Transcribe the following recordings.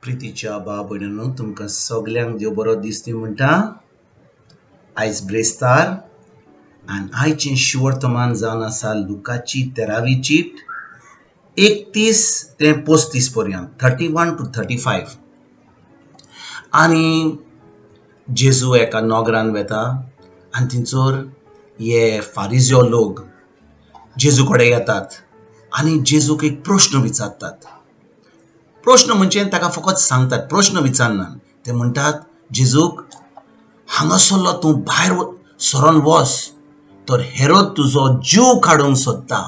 प्रितीच्या भाव भयणींनो, तुमकां सगल्यांक देव बरो दीस दी म्हणटा. आयज ब्रेस्तार आनी आयचें शिवर्तमान जावन आसा लुकाची 13वी चीट 31 ते 35 पर्यंत, 31 टू 35. आनी जेजू एका नोगरान वेता आनी थंयसर हे फारिजो लोक जेजू कडेन येतात आनी जेजूक एक प्रश्न विचारतात. प्रश्न म्हणजे ताका फकत सांगतात, प्रश्न विचारनात. ते म्हणटात जेजूक, हांगासरलो तूं भायर सरोन वच तर हेरोद तुजो जीव काडूंक सोदता.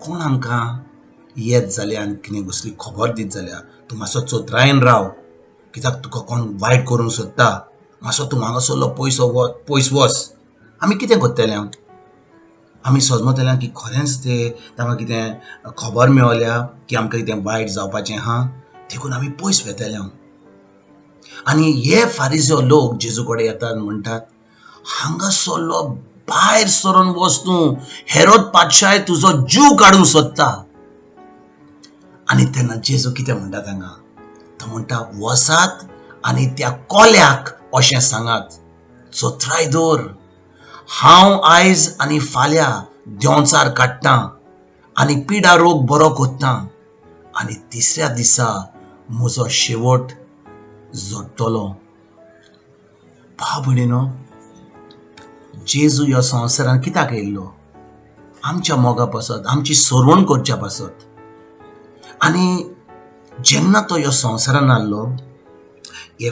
कोण आमकां येत जाल्यार आनी कितें कसली खबर दीत जाल्यार तूं मातसो चतुरायेन राव, कित्याक तुका कोण वायट करूंक सोदता, मातसो तूं हांगासरलो पयस वच. आमी कितें करतले? आमी सजमतले की खरेंच ते तांकां कितें खबर मेवल्या की आमकां कितें वायट जावपाचें आहा, देखून आमी पयस वेतले. आनी हे फारिजो लोक जेजू कडेन येतात, म्हणटात हांगासरलो भायर सरोन वच तूं, हेरोद पातशाय तुजो जीव काडूंक सोदता. आनी तेन्ना जेजू कितें म्हणटा तांकां? तो म्हणटा वसात आनी त्या कोल्याक अशें सांगात, चतुराय दवर, हांव आयज आनी फाल्यां देंवचार काडटां आनी पिडा रोग बरो कोत्तां आनी तिसऱ्या दिसा म्हजो शेवट जोडटलो. भाव भयणीनो, जेजू ह्या संवसारान कित्याक येयल्लो? आमच्या मोगा पासत, आमची सरवण करच्या पासत. आनी जेन्ना तो ह्या संवसारान आसलो, हे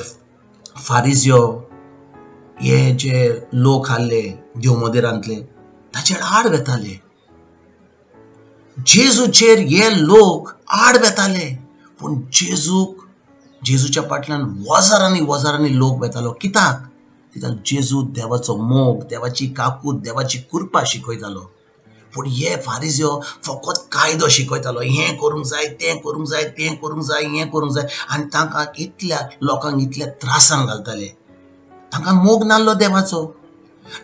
फारिजयो हे जे लोक आहले देव मंदिरांतले ताचेर आड वेताले. जेजूचेर हे लोक आड वेताले, पूण जेजूक जेजूच्या फाटल्यान वजारांनी वजारांनी लोक वेतालो. कित्याक? कित्याक जेजू देवाचो मोग, देवाची काकूत, देवाची कृपा शिकयतालो. पूण हे फारिजयो फकत कायदो शिकयतालो, हें करूंक जाय, तें करूंक जाय, तें करूंक जाय, हें करूंक जाय. आनी तांकां इतल्या लोकांक इतल्या त्रासान घालताले. तांकां मोग नासलो देवाचो.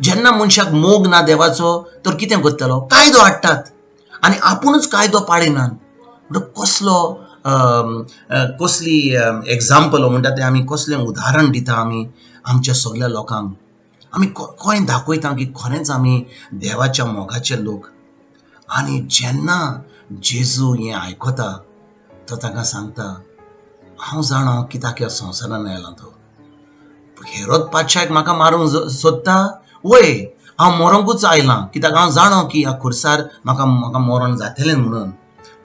जेन्ना मनशाक मोग ना देवाचो तर कितें करतलो? कायदो हाडटात आनी आपुणूच कायदो पाळिनात. म्हणटा कसलो कसली एग्जाम्पल म्हणटा तें, आमी कसलें उदाहरण दिता आमी आमच्या सगल्या लोकांक? आमी खंय दाखयता की खरेंच आमी देवाच्या मोगाचे लोक? आनी जेन्ना जेजू हें आयकता तो तांकां सांगता, हांव जाणा कित्याक ह्या संवसारान आयला तो. हेरोद पातशाक म्हाका मारूंक सोदता, वय हांव मरोंकूच आयलां, कित्याक हांव जाणो की ह्या खुर्सार म्हाका म्हाका मरण जातलें म्हणून.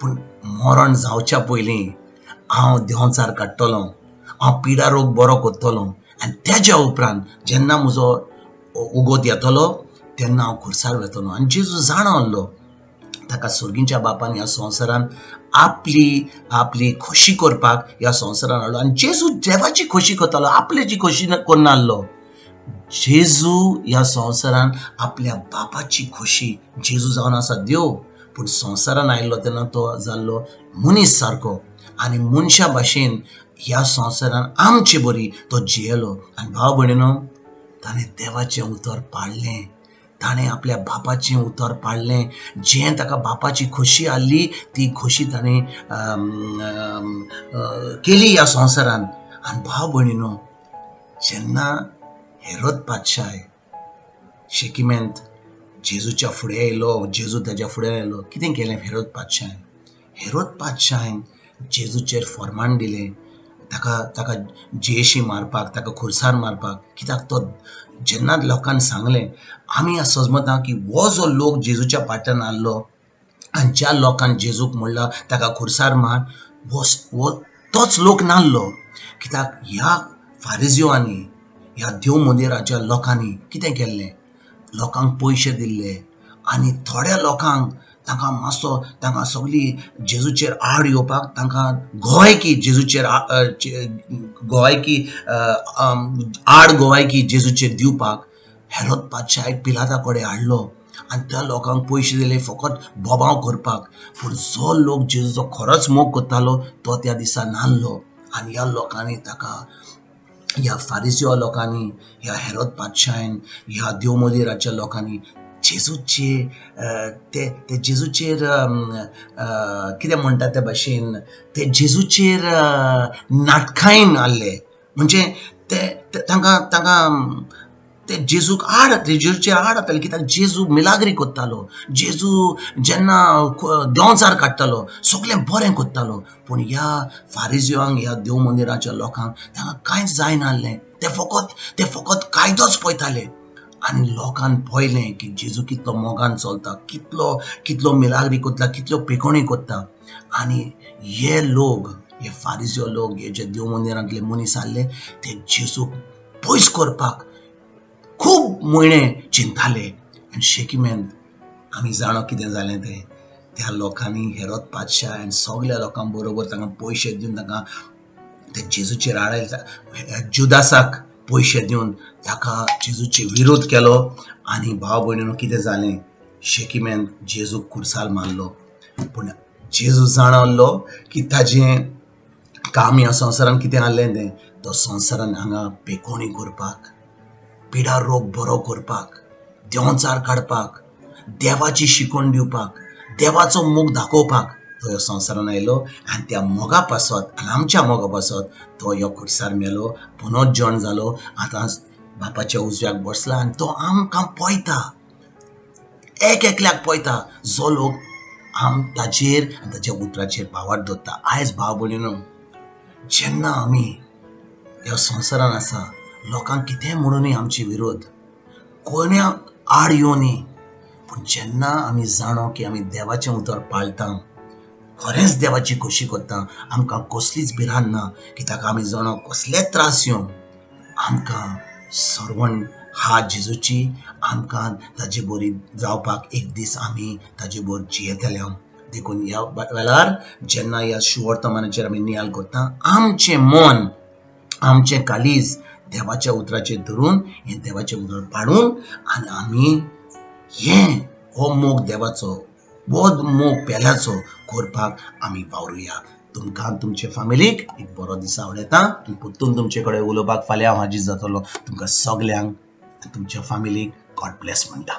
पूण मरण जावच्या पयलीं हांव देंवचार काडटलो, हांव पिडा रोग बरो करतलो आनी तेज्या उपरांत जेन्ना म्हजो उगोत येतलो तेन्ना हांव खुर्सार वेतलो. आनी जेजू जाणा आहलो ताका सर्गीच्या बापान ह्या संवसारान आपली आपली खोशी करपाक ह्या संवसारान हाडलो. आनी जेजू देवाची खोशी करतालो, आपल्याची खोशी करना आहलो. जेजू ह्या संवसारान आपल्या बापाची खोशी, जेजू जावन आसा देव, पूण संवसारान आयिल्लो तेन्ना तो जाल्लो मनीस सारको आनी मनशा भाशेन ह्या संवसारान आमचे बरी तो जियेलो. आनी भाव भयणीनो, ताणें देवाचें उतर पाळ्ळें, ताणें आपल्या बापाचें उतर पाळ्ळें. जें ताका बापाची खोशी आहली ती खोशी ताणें केली ह्या संवसारान. आनी भाव भयणीनो, जेन्ना हेरोद पातशाय शेकिमेंत जेजूच्या फुडें येयलो, जेजू ताच्या फुडें आयलो, कितें केलें हेरोद पातशायन? हेरोद पातशायन जेजूचेर फॉर्मान दिलें ताका ताका जेशी मारपाक, ताका खुर्सार मारपाक. कित्याक तो जेन्ना लोकांक सांगलें, आमी सजमता की हो जो लोक जेजूच्या फाटल्यान आहलो आनी ज्या लोकान जेजूक म्हणलां ताका खुर्सार मार, हो तोच लोक नासलो. कित्याक ह्या फारिजियोंनी, ह्या देव मंदिराच्या लोकांनी कितें केल्लें? लोकांक पयशे दिल्ले आनी थोड्या लोकांक तांकां मातसो तांकां सगळी जेजूचेर आड येवपाक, तांकां गोवायकी जेजूचेर गोवायकी आड गोवायकी जेजूचेर दिवपाक हेरोद पातशायक पिलाता कडेन हाडलो आनी त्या लोकांक पयशे दिले फकत बोबाव करपाक. पूण जो लोक जेजूचो खरोच मोग करतालो तो त्या दिसा नासलो. आनी ह्या लोकांनी ताका, ह्या फारिजियो लोकांनी, ह्या हेरोद पातशायन, ह्या देव मंदिराच्या लोकांनी जेजूचे ते ते जेजूचेर कितें म्हणटा ते भाशेन ते जेजूचेर नाटकायन आहले. म्हणजे ते तांकां तांकां ते जेजूक आड, जेजूचे आड जाताले, कित्याक जेजू मिलाग्री कोत्तालो, जेजू जेन्ना देंवचार काडटालो सगळें बरें कोत्तालो. पूण ह्या फारिजियांक, ह्या देव मंदिराच्या लोकांक तांकां कांयच जायनासलें. ते फकत कायदोच पळयताले. आनी लोकान पळयलें की जेजू कितलो मोगान चलता, कितलो कितलो मिलाग्री कोत्ता, कितल्यो पेकोणी कोत्ता. आनी हे लोक, हे फारिजियो लोक, हे जे देव मंदिरांतले मनीस आहले, ते जेजूक पयस करपाक खूब म्हयने चिंताले. आनी शेकीमेन आमी जाणो कितें जालें तें. त्या लोकांनी हेरोद पातशा आनी सगल्या लोकां बरोबर तांकां पयशे दिवन तांकां ते जेजूचेर आडायले. जुदासाक पयशे दिवन ताका जेजूचे विरोध केलो. आनी भाव भयणीनो, कितें जालें? शेकीमेन जेजूक खुर्सार मारलो. पूण जेजू जाणवल्लो की ताजें काम ह्या संवसारान कितें आहलें तें. तो संवसारान हांगा पेकोणी करपाक, पिडा रोग बरो करपाक, देंवचार काडपाक, देवाची शिकवण दिवपाक, देवाचो मोग दाखोवपाक तो ह्या संवसारान आयलो. आनी त्या मोगा पासत आनी आमच्या मोगा पासत तो ह्या खुर्सार मेलो, पुनर्जन जालो, आतां बापाच्या उजव्याक बसला. आनी तो आमकां पळयता, एक एकल्याक पळयता, जो लोक आम ताजेर आनी ताच्या उतराचेर भावार्थ दवरता. आयज भाव भयणीनो, जेन्ना आमी ह्या संवसारान आसा, लोकांक कितेंय म्हणुनी आमचे विरोध, कोण्या आड येवनी, पूण जेन्ना आमी जाणो की आमी देवाचें उतर पाळटा, खरेंच देवाची खोशी करता, आमकां कसलीच भिरांत ना, कित्याक आमी जाणो कसलेच त्रास येवं, आमकां सरवण हा जेजूची, आमकां ताजे बरी जावपाक एक दीस आमी ताजे बरोबर जियेतले. देखून ह्या वेळार जेन्ना ह्या शुवर्तमानाचेर आमी नियाळ करता, आमचें मन, आमचें काळीज देवाच्या उतराचेर धरून, हें देवाचें उतर पाळून आनी आमी हें हो मोग देवाचो, हो मोग पेल्याचो करपाक आमी वावरुया. तुमकां, तुमचे फामिलीक एक बरो दीस आवडटा. आनी परतून तुमचे कडेन उलोवपाक फाल्यां हांव हाजीर जातलो. तुमकां सगल्यांक, तुमच्या फामिलीक गॉड ब्लेस म्हणटा.